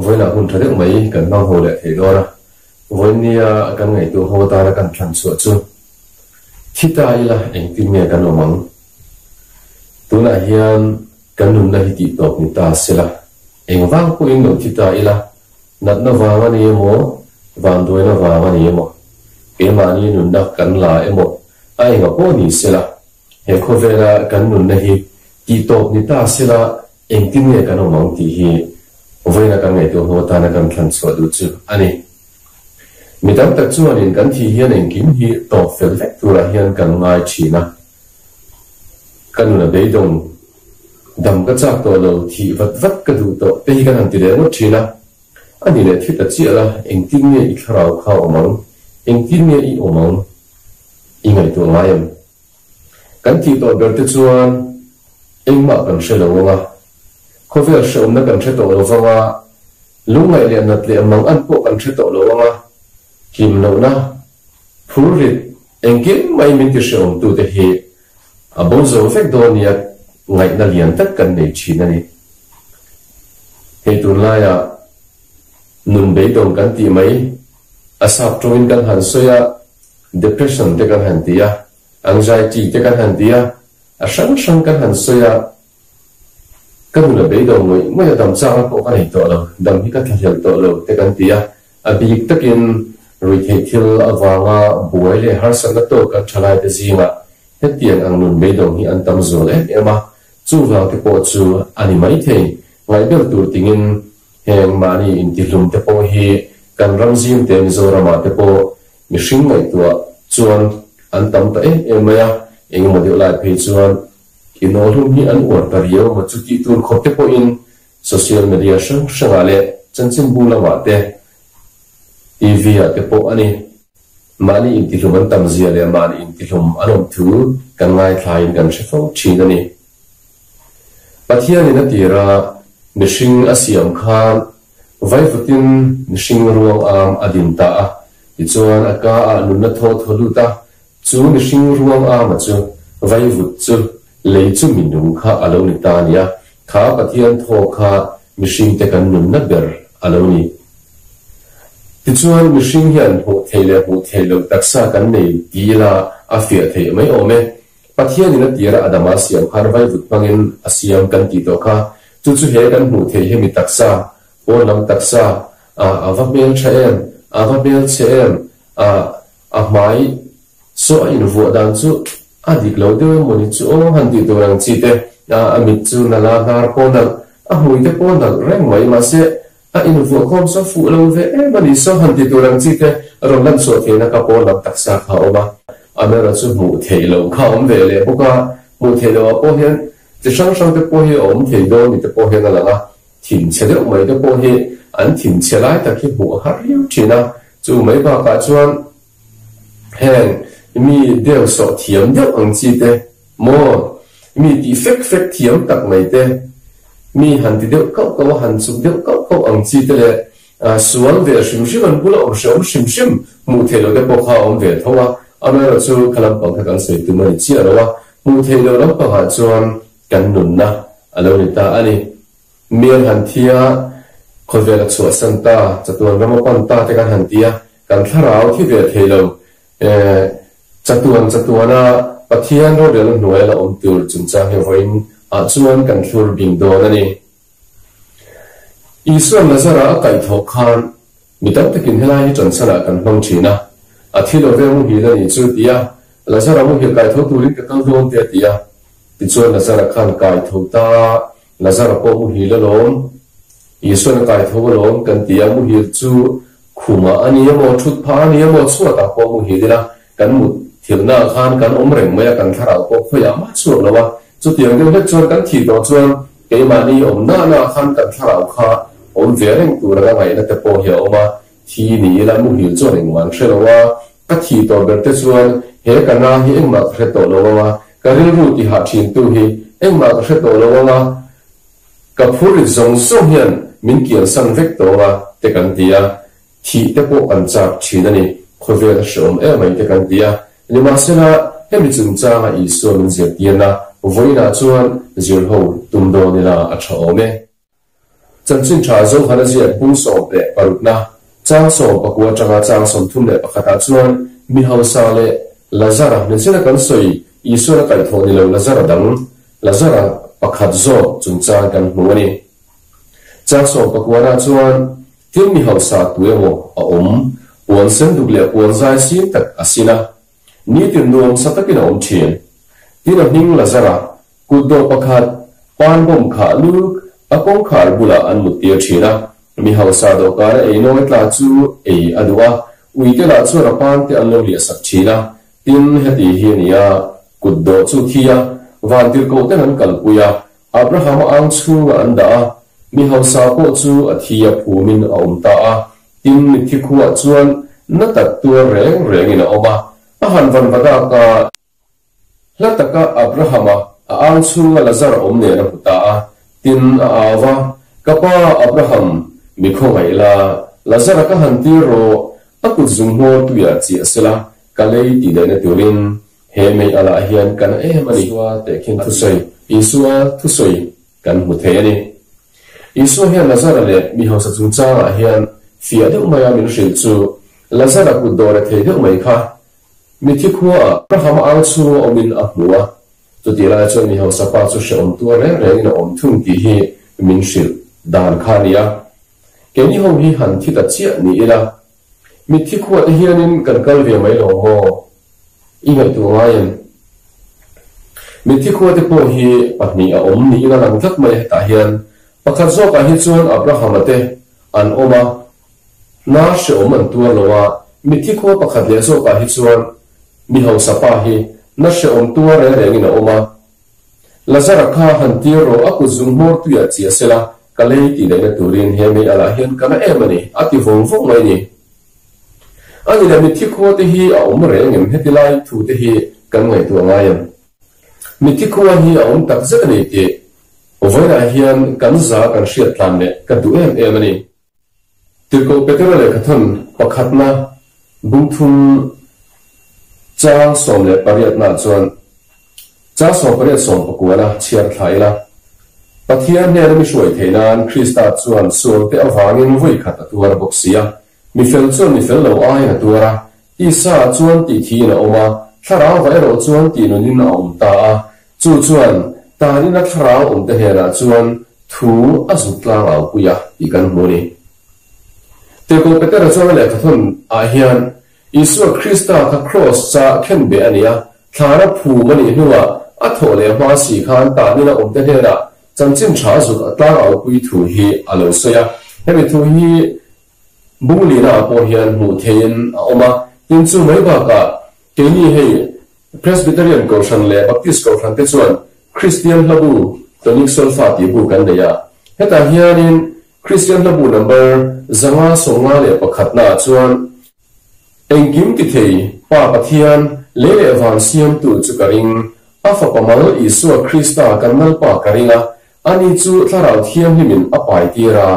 Vawiinah hun tha deuh mai kan hmang ho leh thei dawn a, vawiin nia kan ngaihtuah ho atana kan thlan chhuah chu thi ta ila engtin nge kan awm ang? Tunah hian kan nunna hi tih tawp ni ta sela, engvang pawhin lo thi ta ila, natna vang a ni emaw, vanduaina vang a ni emaw, keimahni nunna kan la emaw, a enga pawh ni sela, he khawvela kan nunna hi tih tawp ni ta sela, Engtin nge kan awm ang tih hi vawiina kan ngaihtuah hnu atana kan thlan chhuah duh chu a ni. Mi tam tak chuanin kan thih hian engkim hi tawp fel vek turah hian kan ngai thin a. Ka nun a beidawng, dam ka chak tawh lo, thih vat vat ka duh tawh te hi kan han ti leh ngawt thin a. A ni leh thil ta chiah la, engtin nge i thlarau kha awm ang, engtin nge i awm ang i ngaihtuah ngai em? Kan tih tawh ber te chuan engmah kan hre lo ang a, khawvel hreawmna kan hre tawh lo vang a, lungngaih leh nat leh mang an pawh kan hre tawh lo ang a, hlim lohna, phurrit, engkim mai min ti hreawmtute hi a bo zo vek dawn nia ngaihna lian tak kan nei thin a ni. Hei tunlaiah nun beidawng kan tih mai a sap tawngin kan han sawi a, Depression te kan han ti a, anxiety te kan han ti a, a hrang hrang kan han sawi a, ka nun a beidawng ngawih ngawih a, dam chakna pawh ka nei tawh lo, dam hi ka thlahlel tawh lo te kan ti a, a bik takin ruihtheih thil avanga buai leh harsatna tawk kan thalai te zingah hetiang ang nun beidawng hi an tam zual em em a, chuvang te pawh chu a ni maithei, ngaihbel tur tingin heng mahni intihlum te pawh hi kan ram zimte Mizoramah te pawh Mihring ngaihtuah chuan an tam ta em em mai a, engemaw deuh lai phei chuan inawhlum hi an uar ta riau maw chu tih tur khawp te pawhin social media hrang hrangah leh chanchinbu lamah te, TV ah te pawh a ni. Mahni intihlum an tam zia leh mahni intihlum an awm thu kan ngaithlaiin kan hre fo thin a ni. Pathianin a tira mihring a siam khan Vaivutin mihring ruang am a din ta a, tichuan a ka ah nunna thaw thaw lut a, chu mihring ruang ama chu vaivut chu lei chu minung kha a lo ni ta a nia, kha Pathian thaw kha mihringte kan nunna ber a lo ni. Tichuan mihring hian hmuh theih leh hmuh theih loh taksa kan nei ti ila a fiah theih mai awm e. Pathianin a tira Adama siam khan vaivut hmangin a siam kan tih tawh kha, chu chu he kan hmuh theih hi mi taksa, pawn lam taksa, a a va hmel tha em, a va hmel chhe em, a a hmai saw a invuah dan chu a dik lo deuh em mawni chu aw han tih tur ang chi te, a a mit chu nalh a hnar pawh nalh, a hmui te pawh nalh reng mai mahse a invuah khawm saw fuh lo ve em a ni saw han ti tur ang chi te rawn lan chhuah theihna ka pawn lam taksa kha a awm a, amaherawh chu hmuh theih loh kha a awm ve leh bawk a, hmuh theih loh ah pawh hian chi hrang hrang te pawh hi a awm thei dawn ni te pawh hian a lang a, thin chhe deuh mai te pawh hi an thin chhe lai tak hi hmuh a har riau thin a, chu mai bakah chuan heng mi deu sawh thiam deuh ang chi te Maw? Mi tih fek fek thiam tak mai te, mi han ti deuh kauh kauh a, han chuk deuh kauh kauh ang chi te leh sual ve hrim hrim an bula awm hreawm hrim hrim hmuh theih loh te pawh kha a awm ve tho a, amaherawh chu kha lampang kha kan sawi tum a ni chiah lo a, hmuh theih loh lampangah chuan kan nunna a lo ni ta a ni. Mi an han thi a, khawvel a chhuahsan ta, chatuan ram a pan ta te kan han ti a, kan thlarau thi ve thei lo Chatuan chatuana Pathian rorelna hnuaia la awm tur chungchang hi vawiin ah chuan kan thlur bing dawn a ni. Isuan Lazara a kaihthawh khan mi tam takin helai hi ṭanchhanah kan hmang ṭhin a, a thi lo ve muhil a nih chu ti a, Lazara muhil kaitho turin ka kal dawn te a ti a. Tichuan Lazara khan kaitho ta, Lazara pawh muhil alawm, Isuan a kaitho alawm kan ti a, muhil chu Khumah a ni emaw, thut phah a ni emaw, chhuatah pawh muhil ila, kan mut thilhnaah khan kan awm reng mai a, kan thlarau pawh khawiah mah chhuak lo a. Chutiang deuh hlek chuan kan thih tawh chuan keimahni awm nahnaah khan kan thlarau kha awm ve reng tur anga ngaihna te pawh hi a awm a. Thi ni ila muhil chuan engmah an hre lo a, ka thih tawh ber te chuan he ka na hi engmah ka hre tawh lo ang a, ka rilru tihah thintu hi engmah ka hre tawh lo ang a, Ka phurrit zawng zawng hian min kiansan vek tawng a te kan ti a, thih te pawh kan chak thin a ni, khawvel a hreawm em mai te kan ti a. Nimahsela, hemi chungchanga Isua min zirtirna vawiinah chuan zirho tum dawn ila a tha awm e. Chanchin Tha Zohana ziak bung 16na chang 19 atanga chang 31 ah chuan mi hausa leh Lazara hmeichhia kan sawi Isuan a kaihthawh ni lo Lazara dang, Lazara pakhat zawk chungchang kan hmu a ni. Chang 19 ah chuan tin mi hausa tu emaw a awm, puan sen duk leh puan zai sim tak a sin a, nitin nuamsa takin a awm thin. Tin a hming Lazara Kutdawh pakhat, pan bawm khah luk a kawngkhar bulah an mut tir thin a. Mi hausa dawhkana ei nawi tla chu ei a duh a, uite lah chuan a pan te an lo liah sak thin a. Tin, heti hi a ni a, kutdawh chu thi a, vantirhkoh ten an kalpui a, Abrahama ang chhungah an dah a, mi hausa pawh chu a thi a phumin a awm ta a. Tin, mitthi khuah chuan na tak tuar reng rengin a awm a, a han vanvadak a. Hla taka Abrahama a ang chhunga Lazar awm nen a hmu ta a, tin a au va, Ka pa Abraham, mi khawngaih la, Lazara ka han tir rawh, a kut zung hmawr tuiah chiah sela, ka lei tih daihna turin he mei alah hian ka na em a ni. Isua tehkhin thusawi, Isua thusawi kan hmu thei a ni. Isua hian Lazara leh mi hausa chungchangah hian fiah deuh maia min hrilh chu, Lazara kut dawr e thei deuh mai kha Mithi khuaah Abraham ang chhunga awmin a hmu a, chutih lai chuan mi hausa pa chu hrehawm tuar reng rengin a awm thung tih hi min hrilh dan kha a ni a. Keini ho hi han thi ta chiah ni ila, mitthi khuah te hianin kan kal ve mai lo maw? I ngaihtuah ngai em? Mitthi khua te pawh hi pahnih a awm niin a lang tlat mai a, hetah hian pakhat zawkah hi chuan Abraham-a te an awm a, Na hrehawm an tuar lo a, mitthi khua pakhat leh zawkah hi chuan mi hausa pa hi na hrehawm tuar reng rengin a awm a. Lazara kha han tir rawh a kut zung hmawr tuiah chiah sela ka lei tih daihna turin he mei alah hian ka na em a ni, a ti vawng vawng mai ni. A ni le, mitthi khua te hi a awm reng em heti lai thu te hi kan ngaihtuah ngai em? Mitthi khua hi a awm tak zet a ni tih vawiinah hian kan za kan hriat tlan leh ka duh em em a ni. Tirhkoh Petera lehkhathawn pakhatna bungthum chang 18 nah chuan chang 18 19 a chhiar thla ila, Pathian hnena mi hruai theih nan Krista chuan sualte avangin vawi khat a tuar bawk si a, mi fel chuan mi fel lo aiin a tuar a, tisa chuan tih thiin a awm a, thlarau va erawh chuan tih nunin a awm ta a, Chu chuan tanina thlarau awmte hnenah chuan thu a zuk tlang au pui a tih kan hmu a ni. Tirhkoh Petera chuan a lehkhathawn ah hian Isua Krista kha kraws cha khen beh a ni a, thlara phum a nih hnuah a thawh leh hma si khan tanina awmte hnenah chanchin tha a zuk tlang au pui thu hi a lo sawi a. Hemi thu hi Bunglina ah pawh hian hmuh theihin a awm a, tin chu mai bakah keini hei Presbyterian Kohhran leh Baptist Kohhran te chuan Kristian Hlabu Tonic Solfa tih bu kan nei a. Hetah hianin Kristian Hlabu number 551 naah chuan Engkim ti thei Pa Pathian lei leh van siamtu chu ka ring, a Fapa mal Isua Krista kan Lalpa ka ring a, ani chu Thlarau Thianghlimin a pai tir a,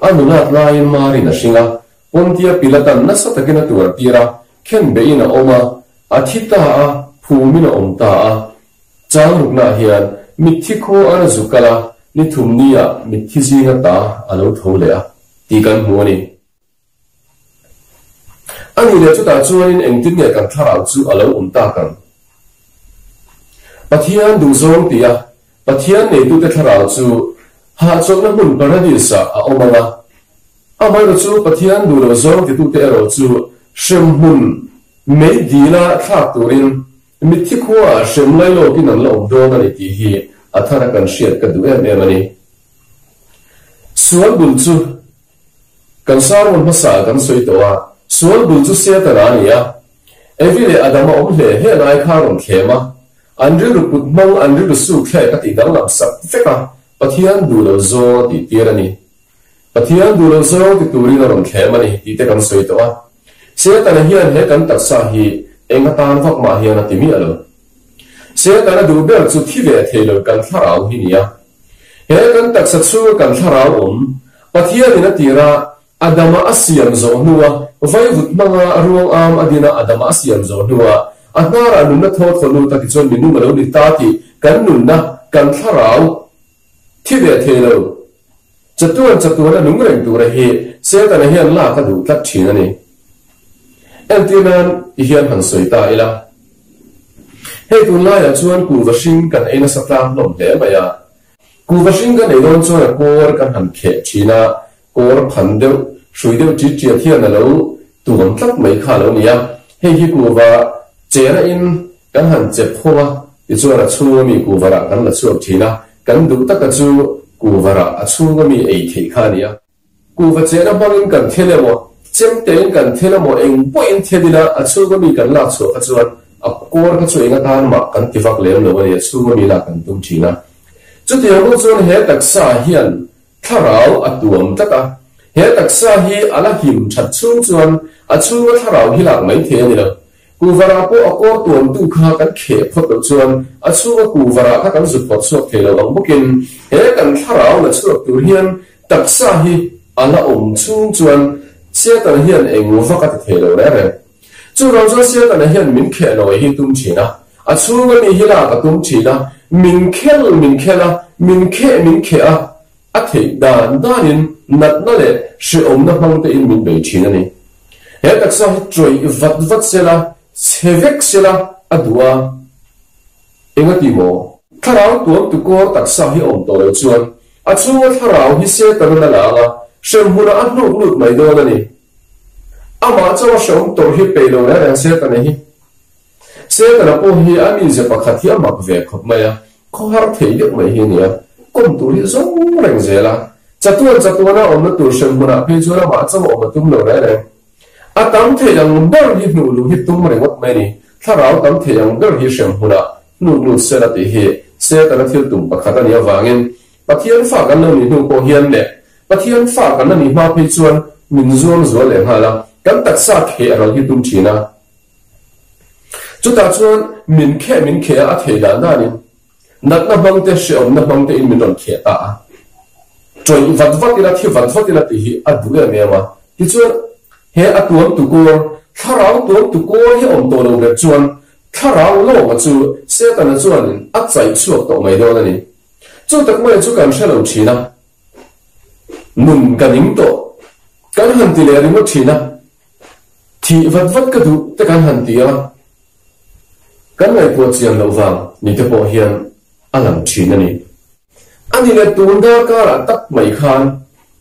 a nunat laiin marin a hring a, Pontia Pilatan nasa takin a tuar tir a, khen beihin a awm a, A thi ta a, phumin a awm ta a. Chang ruknaah hian mitthi khaw a ra zu kal a, ni thum niah mitthi zinga ta a lo tho leh a tih kan hmu a ni. A nih leh chutah chuanin engtin nge kan thlarau chu a lo awm tak ang? Pathian duhzawng tih a, Pathian neitute thlarau chu hahchawlhna hmun paradis-ah a awm ang a. Amaherawhchu chu Pathian duh loh zawng titute erawh chu hremhmun mei dila thlak turin mitthi khuaah hrem lai lawkin an la awm dawn a ni tih hi a thara kan hriat ka duh em em a ni. Sual bul chu kan sermon hmasa kan sawi tawh a, sual bul chu Setana a ni a, Evi leh Adama awm hle hle lai kha a rawn thlem a, an rilru put hmang an rilru suk thlek a tih danglam sak vek a, Pathian duh lo zawng a tih tir a ni. Pathian duh lo zawng ti turin a rawn thlem a ni tih te kan sawi tawh a. Setana hian he kan taksa hi eng atan vak mah hian a ti miah lo. Setana duh ber chu thi ve thei lo kan thlarau hi nia. He kan taksa chhunga kan thlarau awm, Pathianin a tir a, Adama a siam zawh hnua vaivut hmanga ruang am a din a, Adama a siam zawh hnua a hnarah nunna thaw thaw lut a tichuan minung a lo ni ta tih kan nunna, kan thlarau thi ve thei lo. Chatuan chatuana nung reng tura hi Setana hian lak a duh tlat thin a ni. Entir nan ti hian han sawi ta ila. Hei tunlaiah chuan kuhva hring kan ei nasa tlang hlawm hle mai a. Kuhva hring kan ei dawn chuan a kawr kan han kheh thin a, kawr phan deuh, hrui deuh ṭit ṭiat hian a lo tuam tlat mai kha a lo ni a. Hei hi kuhva chena in kan han chep hawng a, tichuan a chhunga mi kuhva rah kan la chhuak thin a, kan duh taka chu kuhva rah a chhunga mi ei theih kha a ni a. Kuhva chena hmangin kan thel emaw, chem tein kan thel emaw, eng pawhin thel ila a chhunga mi kan lak chhuah kha chuan a kawr kha chu eng atan mah kan ti vak lem lo a ni, a chhunga mi lak kan tum thin a. Chutiang bawk chuan he taksa hian Thlarau a tuam tlat a, he taksa hi a la him that chhung chuan a chhunga thlarau hi lak mai thei a ni lo. Kuvarah pawh a kawr tuamtu kha kan kheh phawt loh chuan a chhunga kuvarah kha kan zut phawt chhuak thei lo ang bawkin he kan thlarau la chhuak tur hian taksa hi a la awm chhung chuan Setana hian eng vak a ti thei lo reng reng. Chuvang chuan Setana hian min kheh nawi hi tum thin a, a chhunga mi hi lak a tum thin a, min khel min khel a, min kheh min kheh a, a theih dan danin natna leh hrehawmna hmang tein min bei thin a ni. He taksa hi tawih vat vat sela, chhe vek sela a duh a, engati maw? Thlarau tuam tukawr taksa hi a awm tawh lo chuan a chhunga thlarau hi Setana la ang a, hremhmunah a hnuk lut mai dawn a ni. Amah chauh a hrehawm tawrh hi peih lo reng reng Setana hi. Setana pawh hi a mize pakhat hi a mak ve khawp mai a, khawhar thei deuh mai hi a ni a, kawm tur hi zawng reng zel a. Chatuan chatuana awmna tur hrem hmunah phei chuan amah chauh a awm a tum lo reng reng. A tam thei ang ber hi hnuh luh hi tum ringawt mai a ni. Thlarau tam thei ang ber hi hrem hmunah hnuk lut sela tih hi Setana thil tum pakhat a nih avangin Pathian fa kan lo nih hnu pawh hian leh Pathian fa kan la nih hma phei chuan min zuam zual leh nghal a, kan taksa kheh a ral hi tum thin a. Chutah chuan min kheh min kheh a, a thei dan danin natna hmang te, hrehawmna hmang te in min rawn kheh ta a. Tawih vat vat ila, thi vat vat ila tih hi a duh em em a. Tichuan he a tuam tu kawr, thlarau tuam tu kawr hi a awm tawh lo ber chuan thlarau lawma chu Setana chuanin a chaih chhuak tawh mai dawn a ni. Chu tak mai chu kan hre lo thin a. Nun ka ning tawh. Kan han ti leh ringawt thin a. Thih vat vat ka duh te kan han ti a. Kan ngaihtuah chian loh vang ni te pawh hian a lang thin a ni. A ni leh tun darkarah tak mai khan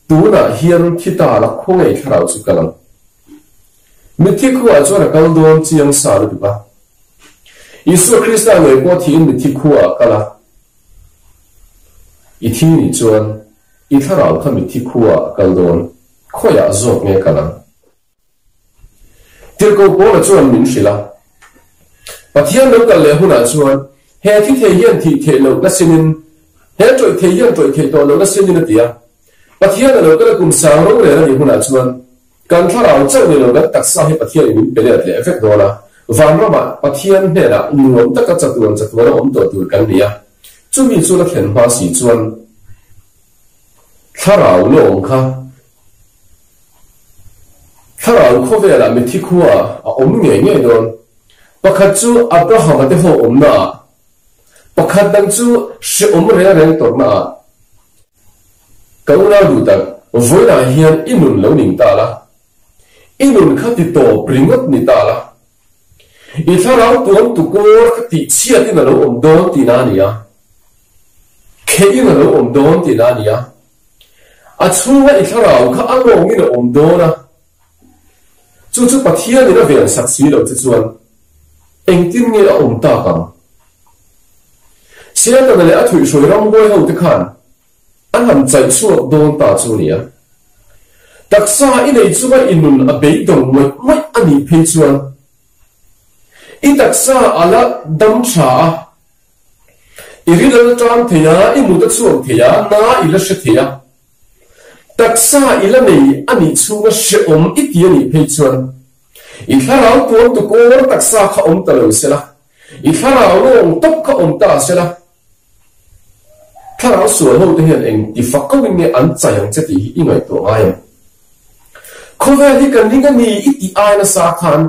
tunah hian thi ta la khawngaih thlarau chu ka lang. Mitthi khuaah chuan a kal dawn chiang sa lutuk a. Isua Krista ngei pawh thiin mitthi khuaah a kal a. I thi nih chuan i thlarau kha mitthi khuaah a kal dawn, khawiah zawk nge kal ang? Tirhkoh Paula chuan min hrilh a, Pathian lo kal leh hunah chuan he thi thei hian thih theih loh na sinin, he tawih thei hian tawih theih tawh loh na sinin a ti a. Pathian a lo kal a kum sang rorel a nih hunah chuan Kan thlarau chauh ni lo kan taksa hi Pathianin min pe let leh vek dawn a, vanramah Pathian hnenah nuam taka chatuan chatuan a awm tawh tur kan ni a, chumi chu la thlen hma si chuan thlarau lawng kha thlarau khawvelah mithi khua a awm ngei ngei dawn. Pakhat chu Abrahama te ho awmna ah, pakhat dang chu hrehawm reng reng tawrhna ah. Ka unau duh tak, vawiinah hian i nun lo ning ta la, i nun kha ti tawp ringawt ni ta la, i thlarau tuam tu kawr kha tih chhiatin a lo awm dawn tihna a ni a, khehin a lo awm dawn tihna a ni a, a chhunga i thlarau kha a lawngin a awm dawn a, chu chu Pathianin a ven sak si lo che chuan engtin nge a awm tak ang? Setana leh a thuihhruai ramhuai ho te khan an han chaih chhuak dawn ta chu nia. Taksa i nei chunga i nun a beidawng ngawih ngawih a nih phei chuan i taksa a la dam tha a, i ril a la tan thei a, i mut a chhuak thei a, na i la hre thei a. Taksa i la nei a nih chhunga hrehawm i ti a nih phei chuan i thlarau tuam tu kawr taksa kha awm ta lo sela, I thlarau lawng tawp kha awm ta sela, thlarau sual ho te hian eng ti fak ko in nge an chai ang che tih hi i ngaihtuah ngai em? Khawvel hi ka ning a ni i tih ai nasa khan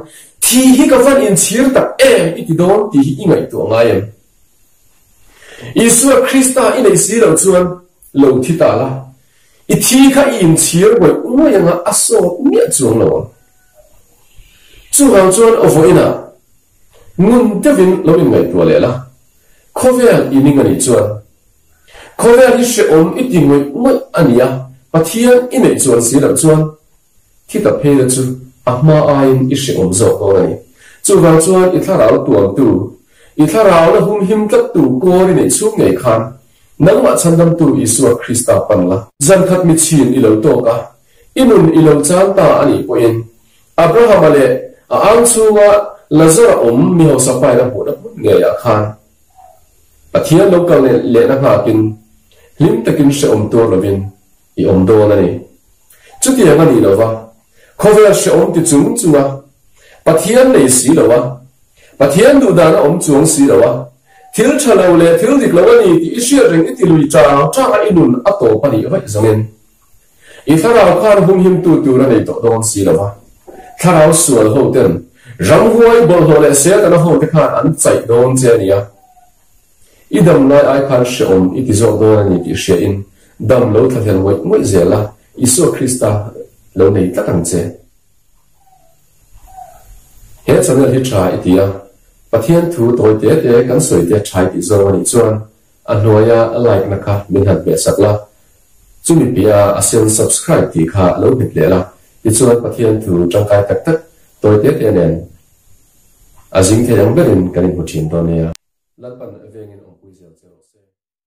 thi hi ka van inchhir tak em i ti dawn tih hi i ngaihtuah ngai em? Isua Krista i neih si loh chuan lo thi ta la. I thi kha i inchhir ngawih ngawih anga a sawt miah chuang lo ang. Chuvang chuan vawiinah ngun deuhin lo inngaihtuah leh la, khawvel i ning a nih chuan khawvel hi hrehawm i ti ngawih ngawih a nia, Pathian i neih chuan si loh chuan thi ta phei la chu a hma aiin i hrehawm zawk dawn a ni. Chuvang chuan i thlarau tuamtu, i thlarau la humhim tlattu kawl i neih chhung ngei khan Nangmah chhandamtu Isua Krista pan la. Zan khat michhin i lo tawk a, i nun i lo chan ta a nih pawhin, Abrahama leh a ang chhunga Lazara awm mi hausa paina hmuhna hmun ngeiah khan Pathian lo kal lehna nghakin hlim takin hrehawm tuar lovin i awm dawn a ni. Chutiang a nih lova, khawvel hrehawm ti chung chunga Pathian nei si lo a, Pathian duhdan a awm chuang si lo a, thil tha lo leh thil dik lo a ni tih i hriat reng i ti lui chang chang a i nun a tawp a nih vaih zawngin i thlarau khan humhimtu tur a nei tawh dawn si lo a, thlarau sual ho ten ramhuai bawlhhlawh leh Setana ho te khan an chaih dawn che a nia. I dam lai ai khan hrehawm i ti zawk dawn a ni tih hriain dam lo thlahlel ngawih ngawih zel a, Isua Krista lo nei tlat ang che. He channel hi tha i ti a, Pathian thu tawi te te kan sawi te tha i tih zawng a nih chuan a hnuaia like na kha min han hmeh sak la, chumi piah a sen subscribe tih kha lo hmet leh la, tichuan Pathian thu tangkai tak tak tawi te te nen a zing thei ang berin kan inhmu thin dawn nia. Lalpan vengin awmpui zel che rawh se.